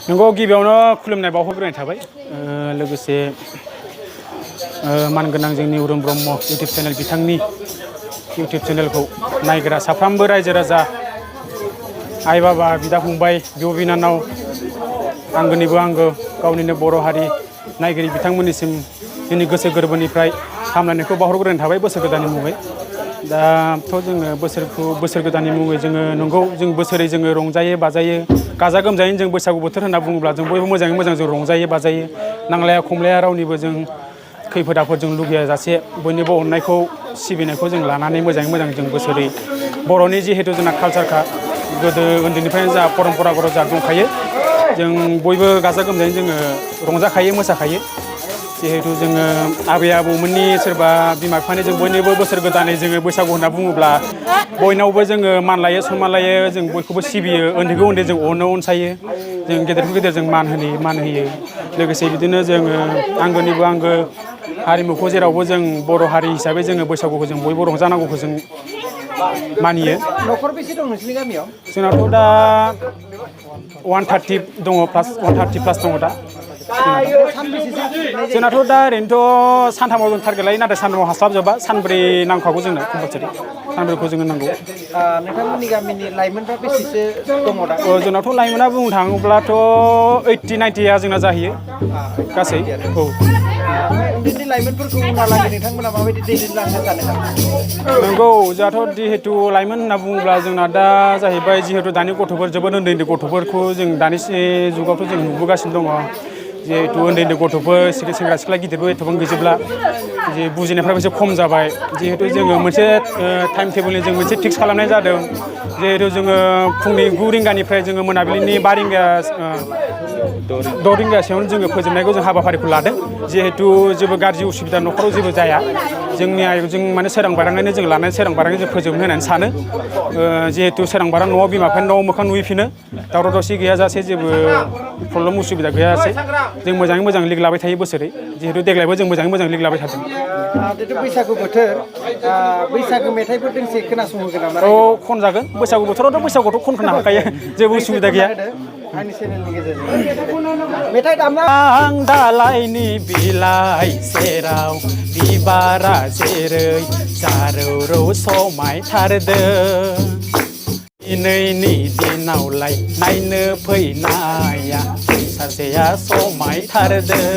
नंगौ गिबियावनो खुलुमनाय बावहरग्रोनाय थाबाय लोगोसे मानगोनां जोंनि अरुण ब्रह्म इउटुब चेनेल बिथांनि इउटुब चेनेलखौ नायग्रा साफ्रोमबो रायजो राजा आइ बाबा बिदा फंबाय बिब' बिनानाव आंगोनिबो आंगो गावनिनो बर' हारि नायगिरि बिथांमोननिसिम जोंनि गोसो गोरबोनिफ्राय हामलायनायखौ बावहरग्रोनाय थाबाय बोसोर गोदाननि मुङै दाथ' जोङो बोसोर गोदाननि मुङै जोङो नंगौ जों बोसोरै जोङो रंजायो बाजायो गाजा गोमजायै जों बैसागु बोथोर होनना बुङोब्ला जों बयबो मोजाङै मोजां जों रंजायो बाजायो नांलाया खमलाया रावनिबो जों खैफोद आफोद जों लुगैया जासे बयनिबो अननायखौ सिबिनायखौ जों लानानै मोजाङै मोजां जों बोसोरै बर'नि जिहेतु जोंना कालचारखा गोदो उन्दैनिफ्रायनो जा परम्परागत जा दंखायो जों बयबो गाजा गोमजायै जोङो रंजाखायो मोसाखायो जिहेतु जोङो आबै आबौमोननि सोरबा बिमा बिफानि जों बयनिबो बोसोर गोदानै जोङो बैसागु होनना बुङोब्ला बयनावबो जोङो मान लायो सनमान लायो जों बयखौबो सिबियो उन्दैखौ उन्दै जों अनो अनसायो जों गेदेरखौ गेदेर जों मान होयो लोगोसे बिदिनो जोङो आंगोनिबो आंगो हारिमुखौ जेरावबो जों बर' हारि हिसाबै जोङो बैसागुखौ जों बयबो रंजानांगौखौ जों मानियो न'खर बेसे दं नोंसोरनि गामियाव जोंनाथ' दा 130 दङ प्लास दङ दा जोंनाथ' दा ओरैनोथ' सानथामाव जों टारगेट लायो नाथाय सानथामाव हास्लाबजोबा सानब्रै नांखागौ जोंनो कम्पालसारि सानब्रैखौ जोंनो नांगौ नोंथांमोननि गामिनि लाइमोनफ्रा बेसेसो दङ दा जोंनाथ' लाइमोना बुंनो थाङोब्लाथ' 80-90आ जोंना जाहैयो गासै औ उन्दै लाइमोनफोरखौ उनहालागै नोंथांमोना माबायदि दैदेनलांनो सानो नंगौ जोंहाथ' जिहेतु लाइमोन होनना बुङोब्ला जोंना दा जाहैबाय जिहेतु दानि गथ'फोर जोबोद उन्दै उन्दै गथ'फोरखौ जों दानि जुगावथ' जों नुबोगासिनो दङ जिहेतु उन्दै उन्दै गथ'फोर सेंग्रा सिख्ला गिदिरबो एथबां गैजोबला जे बुजिनायफ्राबो एसे खम जाबाय जिहेतु जोङो मोनसे टाइम टेबोलनि जों मोनसे फिक्स खालामनाय जादों जिहेतु जोङो फुंनि 9 रिंगानिफ्राय जोङो मोनाबिलिनि 5 रिंगा 6 रिंगासोआवनो जोङो फोजोबनायखौ जों हाबाफारिखौ लादों जिहेतु जेबो गाज्रि उसुबिदा न'खराव जेबो जाया जों माने सोरां बारांनानै जों लानानै सोरां बारांनानै जों फोजोबनो होननानै सानो जिहेतु सोरां बारां न'आव बिमा बिफानि न'आव मोखां नुहैफिनो दावराव दावसि गैयाजासे जेबो प्रब्लेम उसुबिदा गैयाजासे जों मोजाङै मोजां लिग लाबाय थायो बोसोरै जिहेतु देग्लायबो जों मोजाङै मोजां लिग लाबाय थादों जिहेतु बैसागु बोथोर बैसागु मेथाइफोर दोंसे खोनासंहोगोन नामा औ खनजागोन बैसागु बोथोरावथ' बैसागुआवथ' खननो हाखायो जेबो उसुबिदा गैया आंनि चेनेलनि गेजेरजों मेथाइ दामना आं दालाइनि बिलाइ सेराव बिबारा जेरै जारौ समायथारदों दिनैनि दिनावलाय नायनो फैनाया सासेया समायथारदों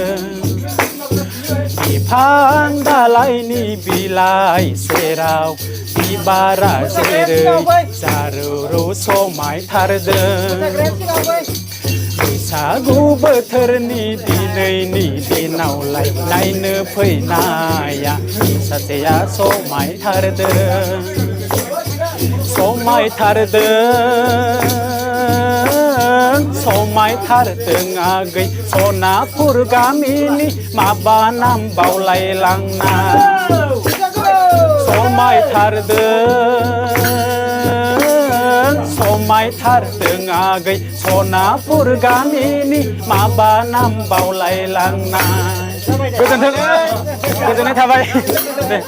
बिफां दालाइनि बिलाइ सेराव बिबारा जेरै जारौ समायथारदों बैसागु बोथोरनि दिनैनि दिनावलाय नायनो फैनाया सासेया समायथारदों आगै सनापुर गामिनि माबा नाम बावलायलांना समायथारदों आगै सनापुर गामिनि माबा नाम बावलायलांनाय गोजोननाय थाबाय दे